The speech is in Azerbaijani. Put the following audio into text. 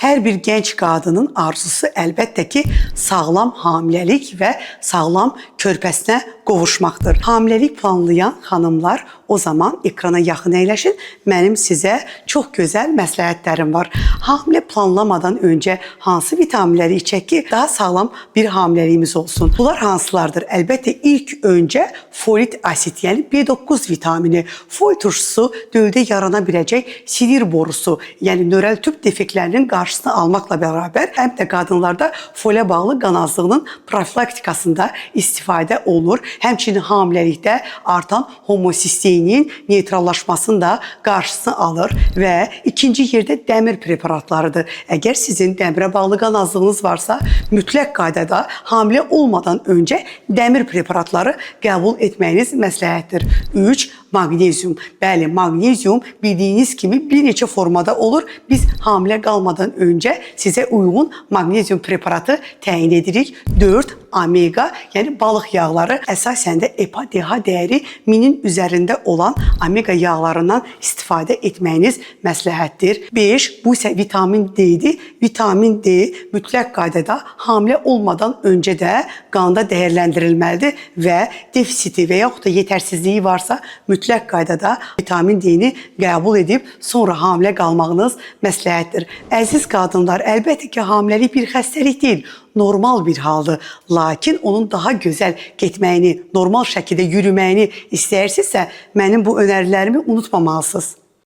Hər bir gənc qadının arzusu əlbəttə ki, sağlam hamiləlik və sağlam körpəsinə qovuşmaqdır. Hamiləlik planlayan xanımlar o zaman ekrana yaxın əyləşin. Mənim sizə çox gözəl məsləhətlərim var. Hamilə planlamadan öncə hansı vitaminləri içək ki, daha sağlam bir hamiləliyimiz olsun? Bunlar hansılardır? Əlbəttə ilk öncə folik asid, yəni B9 vitamini, fol turşusu döldə yarana biləcək sinir borusu, yəni nöral tüp defektlərinin qarşısını almaqla bərabər həm də qadınlarda folə bağlı qan azlığının profilaktikasında istifadə olunur. Həmçinin hamiləlikdə artan homosisteinin neytrallaşmasının da qarşısını alır və ikinci yerdə dəmir preparatlarıdır. Əgər sizin dəmirə bağlı qan azlığınız varsa, mütləq qaydada hamilə olmadan öncə dəmir preparatları qəbul etməyiniz məsləhətdir. 3. Maqnezium. Bəli, maqnezium bildiyiniz kimi bir neçə formada olur. Biz hamilə qalmadan öncə sizə uyğun maqnezium preparatı təyin edirik. 4. Omega, yəni balıq yağları, əsasən də EPA DHA dəyəri 1000-in üzərində olan omega yağlarından istifadə etməyiniz məsləhətdir. 5. Bu isə vitamin D-dir. Vitamin D mütləq qaydada hamilə olmadan öncə də qanda dəyərləndirilməlidir və defisiti və yaxud da yetərsizliyi varsa mütləq qaydada vitamin D-ni qəbul edib sonra hamilə qalmağınız məsləhətdir. Əziz qadınlar, əlbəttə ki, hamiləlik bir xəstəlik deyil, normal bir haldır. Lakin onun daha gözəl getməyini, normal şəkildə yürüməyini istəyirsinizsə, mənim bu önərilərimi unutmamalısınız.